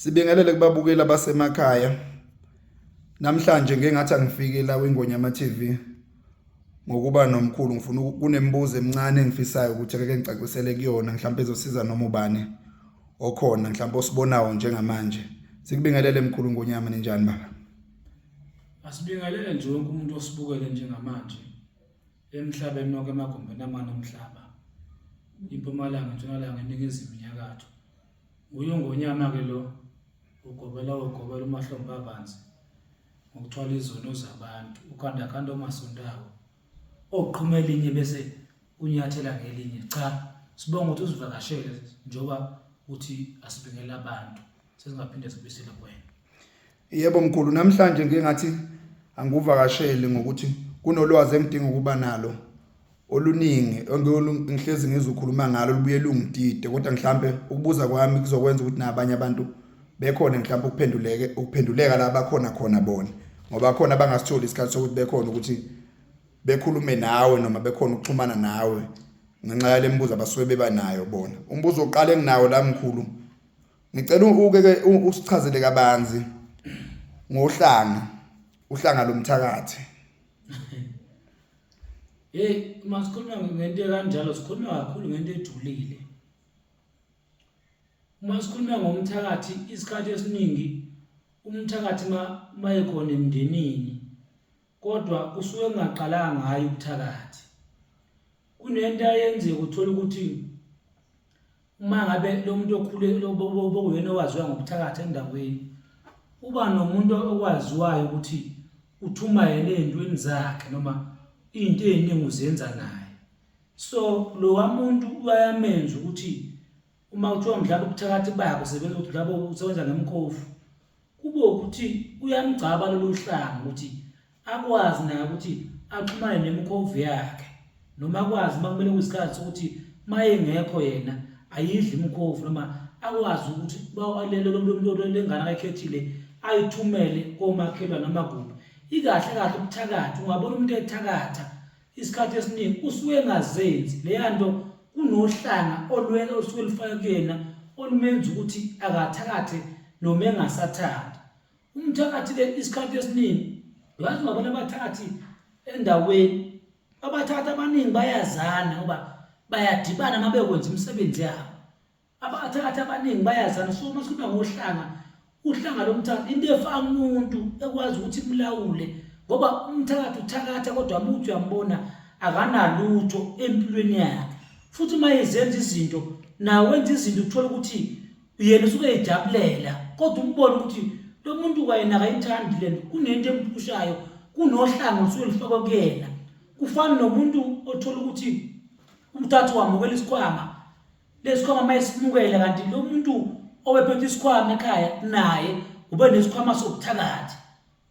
Sibingelele kubabukeli abasemakhaya. Namhlanje ngeke ngathi angifike la kwiNgonyama TV ngokuba nomkhulu ngifuna kunemibuzo emincane engifisayo ukuthi ake ngicacisele kuyona mhlawumbe ezosiza noma ubani okhona mhlawumbe osibonawo njengamanje. Sikubingelele mkhulu Ngonyama ninjani baba? Asibingelele nje wonke umuntu osibukele njengamanje emhlabeni wonke emagumbini amane omhlaba. Impumalanga, intshonalanga, iningizimu, inyakatho. Nguye uNgonyama-ke lo, ugobela wogobela umahlombe abanzi ngokuthwala izono zabantu, ukhandakhanda omasontawo, oqhuma elinye bese unyathela ngelinye. Cha, sibonga ukuthi usivakashele njengoba uthi asibingele abantu, sesingaphinde sibuyisele kuwena. Yebo mkhulu, namhlanje ngike ngathi angikuvakashele ngokuthi kunolwazi engidinga ukuba nalo oluningi ngihlezi ngizukhuluma ngalo lubuye lungidide kodwa mhlambe ukubuza kwami kuzokwenza ukuthi nabanye abantu bekhona mhlambe ukuphenduleke ukuphenduleka la bakhona khona bona ngoba khona abangasitholi isikhathi sokuthi bekhona ukuthi bekhulume nawe noma bekhona ukuxhumana nawe ngenxa yale mibuzo abasuke beba nayo bona. Umbuzo oqala enginawo la mkhulu ngicela uke ke usichazele kabanzi ngohlanga uhlanga lomthakathi. Hey, uma sikhuluma ngento ekanjalo sikhuluma kakhulu ngento ejulile. Uma sikhuluma ngomthakathi isikhathi esiningi umthakathi mayekhona emndenini kodwa kusuke kungaqalanga ngayo ubuthakathi. Kunento ayenzeka uthola ukuthi uma ngabe lo muntu okhule bokuyena owaziwa ngobuthakathi endaweni uba nomuntu okwaziwayo ukuthi uthuma yena ey'ntweni zakhe noma iy'nto ey'ningi uzenza naye so lowa muntu uyamenza ukuthi uma kuthiwa mhlawumbe ubuthakathi bakhe usebenza ukuthi mhlawumbe usebenza ngemkhovu kube ukuthi uyamgcaba lolu hlanga ukuthi akwazi naye ukuthi axhumane nemikhovu yakhe noma akwazi uma kumele kuyisikhathi sokuthi uma engekho yena ayidle imikhovu noma akwazi ukuthi bawalele lo muntu lengane akayikhethile ayithumele komakhelwane noma kuphi. Ikahle kahle ubuthakathi ungabona umuntu ethakatha isikhathi esiningi usuke engazenzi leya nto kunohlanga olwena olusuke lufake kuyena olumenza ukuthi akathakathe noma engasathandi. Umthakathi-ke isikhathi esiningi uyazi ungabona abathakathi endaweni abathakathi abaningi bayazana ngoba bayadibana uma beyokwenza imisebenzi yabo. Abathakathi abaningi bayazana so uma sikhuluma ngohlanga uhlanga lomthakathi into efaka umuntu ekwazi ukuthi imlawule ngoba umthakathi uthakatha kodwa umuntu uyambona akanalutho empilweni yakhe futhi uma ezenza izinto nawe wenza izinto uthola ukuthi yena usuke ejabulela kodwa umbone ukuthi lo muntu kwayena akayithandi lento kunento emphushayo kunohlanga olusuke lufakwa kuyena kufana nomuntu othola ukuthi umthathu wamukela isikhwama lesikhwama uma esimukela kanti lo muntu obephethe isikhwama ekhaya naye ube nesikhwama sobuthakathi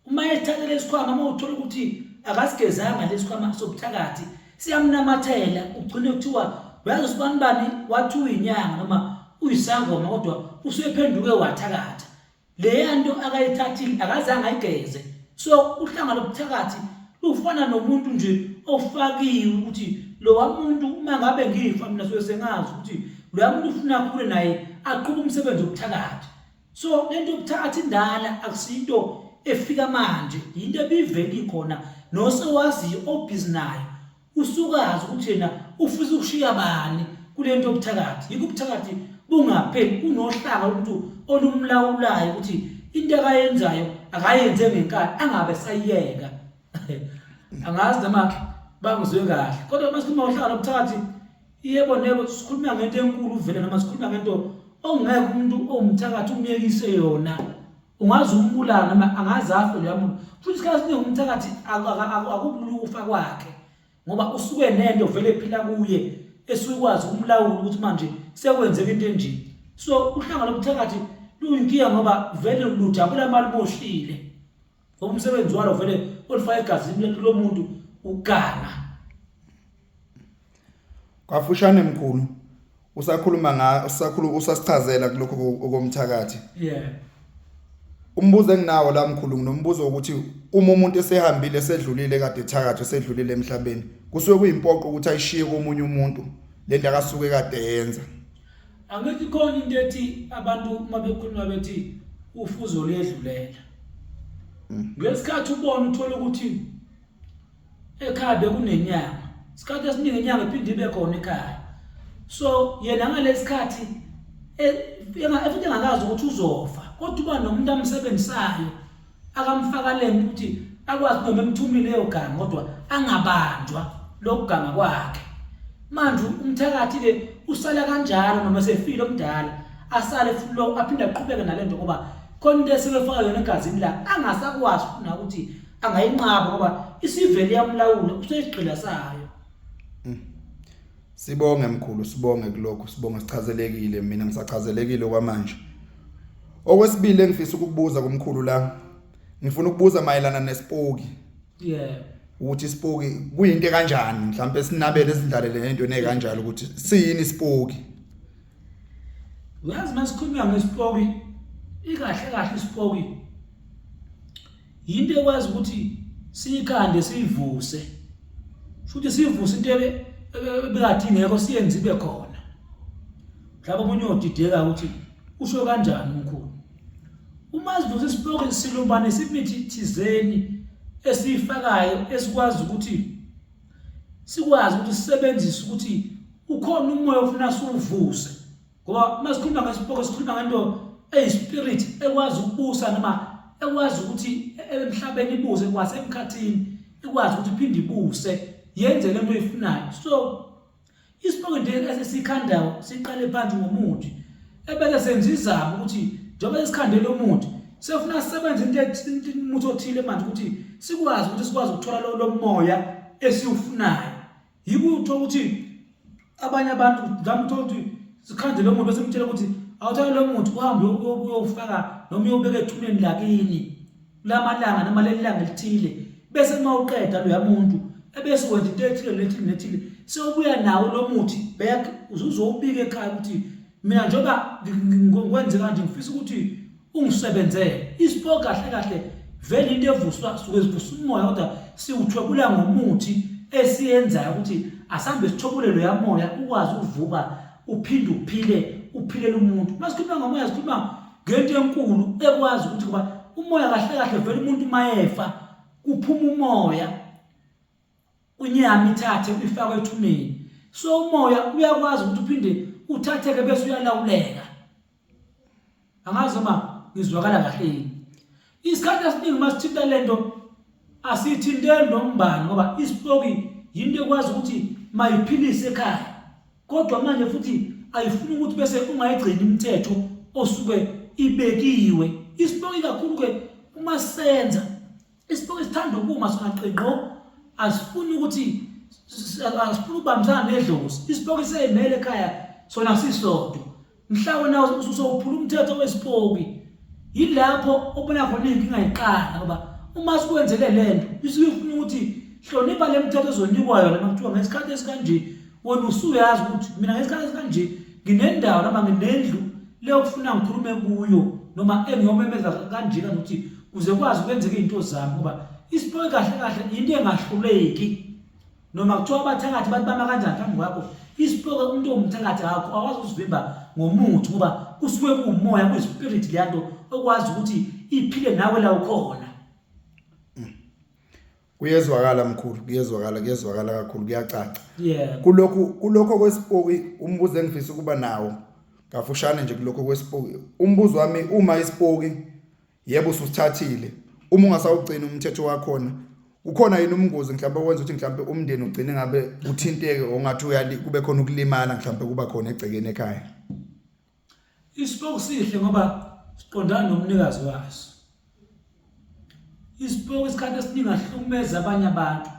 uma esithatha lesikhwama uma uthola ukuthi akasigezanga lesikhwama sobuthakathi siyamnamathela ugcine kuthiwa uyazi usibani bani wathi uyinyanga noma uyisangoma kodwa usephenduke wathakatha leya nto akayithathile akazange ayigeze so uhlanga lobuthakathi lufana nomuntu nje ofakiwe ukuthi lowa muntu uma ngabe ngifa mina suke sengazi ukuthi loya muntu ufuna akhule naye aqhube umsebenzi wobuthakathi so lento yobuthakathi indala akusinto efika manje yinto ebivele ikhona nosewaziyo obhizi nayo usukazi ukuthi yena ufisa ukushiya bani kule nto yobuthakathi yikho ubuthakathi bungapheli kunohlaka umuntu olumlawulayo ukuthi into akayenzayo akayenze ngenkani angabe sayiyeka angazi noma bangizwe kahle kodwa uma sikhuluma ngohlaka lobuthakathi yebo nebo sikhuluma ngento enkulu vele noma sikhuluma ngento ongeke umuntu owumthakathi umyekise yona ungaze umbulala noma angaze afe loya muntu futhi isikhathi esiningi umthakathi akukulula ukufa kwakhe ngoba usuke nento vele ephila kuye esuke ikwazi ukumlawula ukuthi manje sekwenzeka into enje so uhlanga lobuthakathi luyinkinga ngoba vele lujabula uma luboshile ngoba umsebenzi walo vele olufaka egazini lomuntu ukuganga. Kafushane mkhulu usakhuluma nga usakhuluma usasichazela kulokho okomthakathi. Yeah. Umbuzo enginawo la mkhulu nginombuzo ukuthi uma umuntu esehambile esedlulile kade ethakatha esedlulile emhlabeni kusuke kuyimpoqo ukuthi ayishiye komunye umuntu lento akasuke kade yenza. Angithi khona into ethi abantu uma bekhuluma bethi ufuzo luyedlulela. Ngesikhathi ubona uthola ukuthi ekhaya bekunenyanga. Isikhathi esiningi inyanga iphinde ibe khona ekhaya. So yena ngalesikhathi futhi engakazi ukuthi uzofa kodwa uba nomuntu amsebenzisayo akamfaka lento ukuthi akwazi noma emthumile eyoganga kodwa angabanjwa lokuganga kwakhe manje umthakathi ke usala kanjalo noma sefile omdala asale futhi lo aphinde aqhubeke nalento ngoba khona into esebefaka yona egazini la angasakwazi na ukuthi angayinqaba ngoba isivele yamlawula useyisigqila sayo. Sibonge mkhulu, sibonge kulokho, sibonge sichazelekile, mina ngisachazelekile okwamanje. Okwesibili engifisa ukukubuza kumkhulu la, ngifuna ukubuza mayelana nesipoki. Yebo. Ukuthi isipoki kuyinto kanjani, mhlawumbe sinabele sidlalele nento ekanjalo ukuthi siyini isipoki. Uyazi masikhuluma ngesipoki, ikahle kahle isipoki yinto ekwazi ukuthi siyikhande siyivuse futhi siyivuse into ebekade ingekho siyenze ibe khona. Mhlawumbe omunye uyodideka ukuthi usho kanjani umkhulu. Uma sivusa isipoki silumbanisa imithi thizeni esiyifakayo esikwazi ukuthi sikwazi ukuthi sisebenzise ukuthi ukhona umoya ofuna siwuvuse. Ngoba uma sikhuluma ngesipoko sikhuluma ngento eyispirit ekwazi ukubusa noma ekwazi ukuthi emhlabeni ibuse kwasemkhathini ikwazi ukuthi iphinde ibuse yenze lento oyifunayo. So isipoko nje esikhandayo siqale phansi ngomuthi ebese senza izamo ukuthi njengoba sesikhandele umuthi sefuna sisebenze into umuthi othile manje ukuthi sikwazi ukuthi sikwazi ukuthola lo moya esiwufunayo. Yikho uthola ukuthi abanye abantu mhlawumbe uthola ukuthi sikhande lo muntu bese mtshela ukuthi awuthathe lo muthi uhambe uyowufaka noma uyowubeka ethuneni lakini kulamalanga noma leli langa elithile bese uma uqeda loya muntu ebese wenza into ethile nethile nethile sewubuya nawo lo muthi back uzuzowubika ekhaya ukuthi mina njengoba ngikwenze kanje ngifisa ukuthi ungisebenzele isipo kahle kahle vele into evuswa suke sivusa umoya kodwa siwuthwebula ngomuthi esiyenzayo ukuthi asambe sithobule loya moya ukwazi ukuvuka uphinde uphile uphilele umuntu. Uma sikhuluma ngomoya sikhuluma ngento enkulu ekwazi ukuthi kuba umoya kahle kahle vele umuntu mayefa kuphuma umoya inyama ithathe ifakwe ethuneni. So umoya uyakwazi ukuthi uphinde uthatheke bese uyalawuleka. Angazi noma ngizwakala kahle yini. Isikhathi esiningi uma sithinta le nto asiyithinteli nombani ngoba isipoki yinto ekwazi ukuthi mayiphilise ekhaya kodwa manje futhi ayifuni ukuthi bese ungayigcini imithetho osuke ibekiwe. Isipoki kakhulu-ke uma senza Isipoki sithanda ukuma sona qinqo, asifuni ukuthi asifuni ukubambisana nedlozi. Isipoki seyimele ekhaya sona sisodwa. Mhla wena usowuphula umthetho wesipoki yilapho obona khona iy'nkinga yiqala ngoba uma sikwenzele le nto isuke ifuna ukuthi hlonipha le mithetho ozonikwa yona uma kuthiwa ngesikhathi esikanje wena usuyazi ukuthi mina ngesikhathi esikanje nginendawo noma nginendlu leyokufuna ngikhulume kuyo noma engiyomemeza kanje kanje ukuthi kuze kwazi ukwenzeka izinto zami ngoba isipoki kahle kahle into engahluleki noma kuthiwa abathakathi bathi bama kanjani phambi kwakho isipoki umuntu owumthakathi akho akwazi ukuzivimba ngomuthi ngoba kusuke kuwumoya kuyispirit leya nto okwazi ukuthi iphile nawe la ukhona. Kuyezwakala mkhulu, kuyezwakala, kuyezwakala kakhulu, kuyacaca. Yeah. Kulokhu kwesipoki umbuzo engifisa ukuba nawo kafushane nje kulokho kwesipoki. Umbuzo wami uma isipoki yebo ususithathile, uma ungasawugcini umthetho wakhona, kukhona yini umngozi mhlawumbe owenza ukuthi mhlawumbe umndeni ugcine ngabe uthinteke ongathi uyali kube khona ukulimala mhlawumbe kuba khona egcekeni ekhaya? Isipoki sihle ngoba siqondana nomnikazi waso. Isipoki isikhathi esiningi asihlukumeza abanye abantu.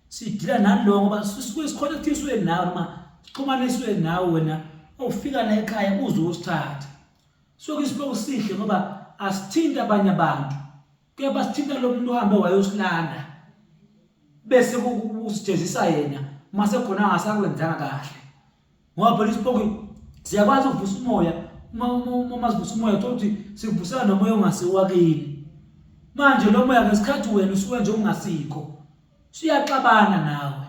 Sidila nalo ngoba sisuke sikhonekthiswe nawe noma sixhumaniswe nawe wena ofika la ekhaya uze usithathe. So isipoki sihle ngoba asithinti abanye abantu. Kepha sithinta lo muntu ohambe wayosilanda bese kusijezisa yena uma sekhona angasakwenzanga kahle. Ngoba phela isipoki siyakwazi ukuvusa umoya uma sivusa umoya uthola ukuthi sivusela nomoya ongasiwakini. Manje lo moya ngesikhathi wena usuwenza okungasikho siyaxabana nawe.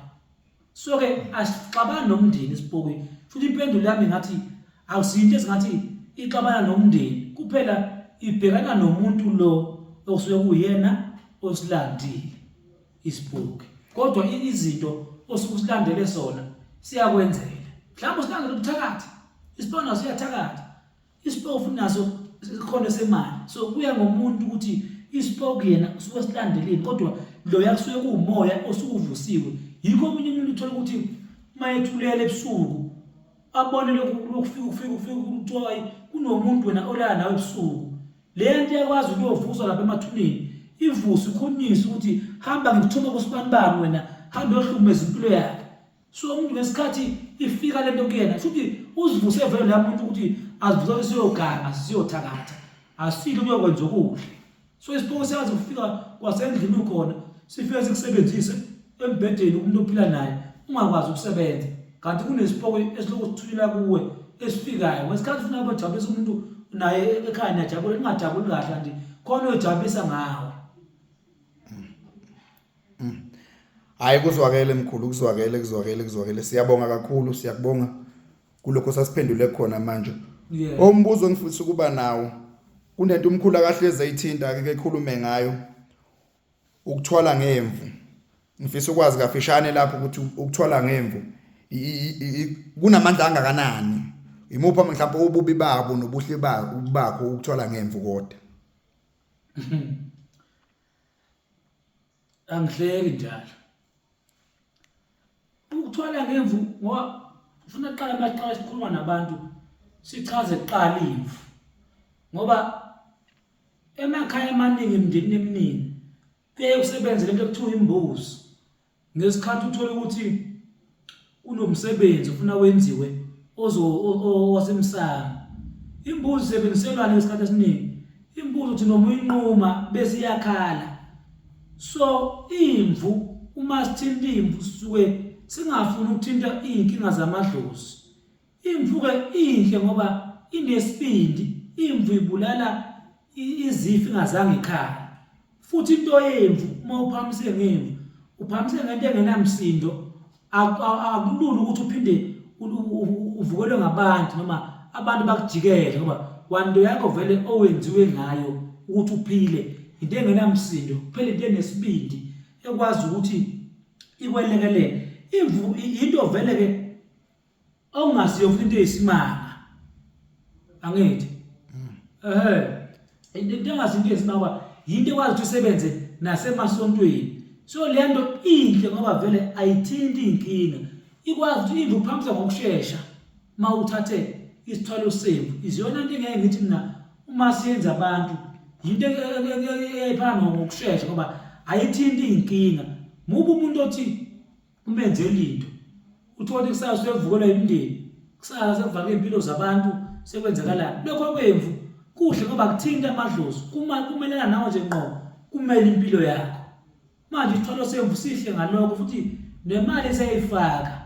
So-ke asixabani nomndeni isipoki. Futhi impendulo yami ngathi Akusinto esingathi ixabana nomndeni kuphela, ibhekana nomuntu lo okusuke kuyena osilandile isipoki, kodwa izinto osuke usilandele sona siyakwenzela. Mhlawumbe usilandele ubuthakathi, isipoki naso siyathakatha, isipoki futhi naso sikhona semali. So kuya ngomuntu ukuthi isipoki yena usuke silandeleni, kodwa loya kusuke kuwumoya osuke uvusiwe. Yikho omunye umuntu uthola ukuthi uma ethulele ebusuku abone lokhu lokufika kufika kufika kuthiwa hayi kunomuntu wena olala nawe ebusuku. Le nto iyakwazi ukuyovuswa lapha emathuneni, ivuse ikhulunyiswe ukuthi hamba ngikuthuma kusibanibani wena, hamba uyohlukumeza impilo yakhe. So umuntu ngesikhathi ifika lento kuyena, shuthi uzivuse vele la muntu ukuthi azivuse siyoganga siyothakatha, asifike kuyokwenza okuhle. So isipoko siyazi ukufika kwasendlini ukhona, sifike sikusebenzise embhedeni umuntu ophila naye ungakwazi ukusebenza, kanti kunesipoko esilokhu sithunyelwa kuwe esifikayo ngesikhathi ufuna ukujabulisa umuntu naye ekhaya, niyajabula ningajabuli kahle, kanti khona oyojabulisa ngawe. Hayi, kuzwakele mkhulu, kuzwakele, kuzwakele, kuzwakele. Siyabonga kakhulu, siyakubonga kulokho sasiphendule khona manje. Umbuzo engifisa ukuba nawo, kunento umkhulu akahleze eyithinta ake ekhulume ngayo, ukuthwala ngemvu. Ngifisa ukwazi kafishane lapho ukuthi ukuthwala ngemvu kunamandla angakanani, imuphi mhlawumbe ububi babo nobuhle bakho ukuthwala ngemvu kodwa? Angihleki njalo ukuthwala ngemvu, ngoba ufuna kuqala maqala sikhuluma nabantu sichaze kuqala imvu, ngoba emakhaya amaningi, emndenini eminingi kuyaye kusebenze lento ekuthiwa imbuzi. Ngesikhathi uthole ukuthi kunomsebenzi ufuna wenziwe owasemsamo, imbuzi isebenziselwane ngesikhathi esiningi. Imbuzi uthi noma uyinquma bese iyakhala. So imvu, uma sithinta imvu sisuke singafuni ukuthinta iy'nkinga zamadlozi. Imvu-ke inhle ngoba inesibindi, imvu ibulala izifo ingazange ikhale. Futhi into yemvu uma uphakamise ngemvu, uphakamise ngento engenamsindo, akulula ukuthi uphinde uvukelwe ngabantu noma abantu bakujikele, ngoba kwanto yakho vele owenziwe ngayo ukuthi uphile into engenamsindo, kuphela into enesibindi ekwazi ukuthi ikwelekelele. Imvu into vele-ke okungasiyo futhi into eyisimanga, angithi? Ehe, into engasiyo into eyisimanga ngoba yinto ekwazi ukuthi isebenze nasemasontweni. So le nto inhle ngoba vele ayithinti iy'nkinga, ikwazi ukuthi imvu kuphamisa ngokushesha uma uthathe isithwalo semvu. Iziyona nto engeke ngithi mina uma siyenza abantu yinto eyayiphana ngokushesha ngoba ayithinti iy'nkinga. Mubi umuntu othi umenzela into, uthole kusasa usevukelwa imindeni, kusasa sekuvaka iy'mpilo zabantu, sekwenzakalani. Lokho kwemvu kuhle ngoba kuthinta amadlozi, kumelana nawe nje ngqo, kumele impilo yakho. Manje isithwalo semvu sihle ngalokho, futhi nemali eseyifaka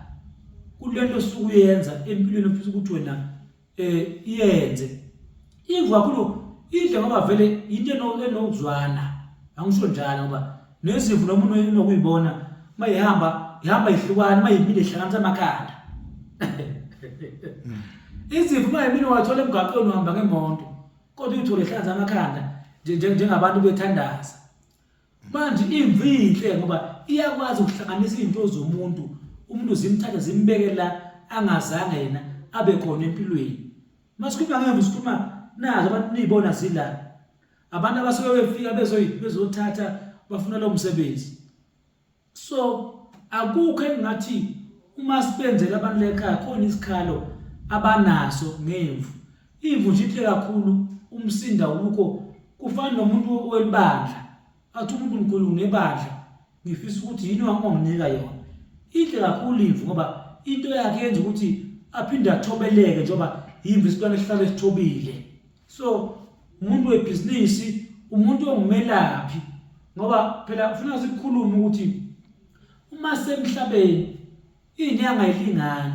kulento osuke uyenza empilweni ofisa ukuthi wena iyenze. Imvu kakhulu inhle ngoba vele into enokuzwana, angisho njalo, ngoba nezimvu noma unokuyibona uma ihamba ihamba ihlukana, uma yimile ihlanganisa amakhanda. Izimvu uma yimile ungathola emgaqweni uhamba ngemoto, kodwa uyithole ihlanganisa amakhanda njengabantu bethandaza. Manje imvu inhle ngoba iyakwazi ukuhlanganisa izinto zomuntu, umuntu zimthathe zimbeke la angazange yena abe khona empilweni. Masikhuluma ngemvu sikhuluma nazo abantu niyibona zila. Abantu abasuke befika bezothatha bafuna lo msebenzi. So akukho engingathi uma sibenzela abantu lekhaya khona isikhalo abanaso ngemvu. Imvu nje inhle kakhulu, umsinda wukho kufana nomuntu welibandla. Athi umuntu mkhulu nginebandla ngifisa ukuthi yini onginika yona. Inhle kakhulu imvu ngoba into yakhe yenza ukuthi aphinde athobeleke njengoba imvu isilwane esihlale sithobile. So umuntu webhizinisi, umuntu ongumelaphi, ngoba phela ufuna sikhulume ukuthi uma semhlabeni iy'nyanga ayilingani.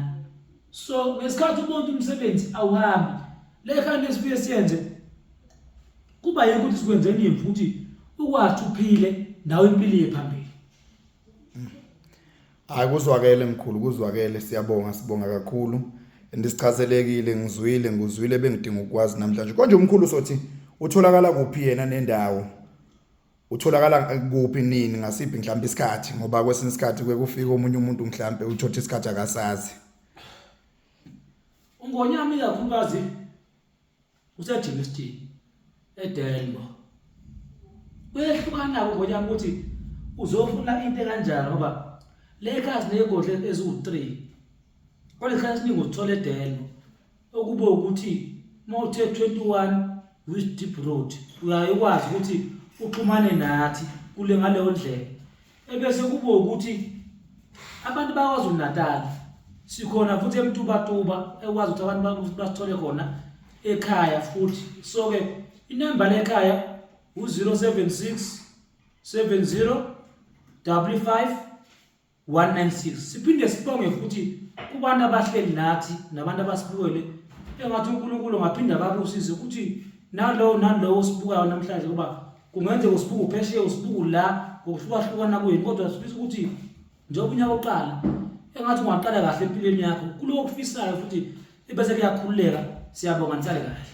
So ngesikhathi ubona umsebenzi awuhambi le khaya esifike siyenze kuba yikho ukuthi sikwenzeni imvu ukuthi ukwazi uphile nawe impilo iye phambili. Hayi, kuzwakele mkhulu, kuzwakele, siyabonga, sibonga kakhulu. And sichazelekile, ngizwile, nguzwile bengidinga ukwazi namhlanje. Konje umkhulu sothi utholakala kuphi yena nendawo? Utholakala kuphi nini ngasiphi mhlawumbe isikhathi ngoba kwesinye isikhathi kuye kufike omunye umuntu mhlawumbe uthotha isikhathi akasazi. Ungonyama ikakhulukazi useGermiston eDelmo. Kuyehlukana ungonyama ukuthi uzofuna into ekanjani ngoba le khasi negodle eziwu-3 kodwa isikhathi esiningi uzithola eDelmo okube ukuthi uma uthe 21 West Deep Road uyaye ukwazi ukuthi uxhumane nathi kule ngaleyo ndlela ebese kube ukuthi abantu bakwaZulu Natal sikhona futhi eMtubatuba ekwazi ukuthi abantu basithole khona ekhaya futhi so ke inamba lekhaya u-076 70 55 196 siphinde sibonge futhi kubantu abahleli nathi nabantu abasibukele engathi uNkulunkulu ngaphinde ababusise ukuthi nalowo nalowo osibukayo namhlanje kuba kungenzeka usibuka uphesheya usibuka la ngokuhlukahlukana kwenu kodwa sifisa ukuthi njengoba unyaka uqala engathi ungaqala kahle empilweni yakho kuloko okufisayo futhi ebese kuyakhululeka. Siyabonga, nisale kahle.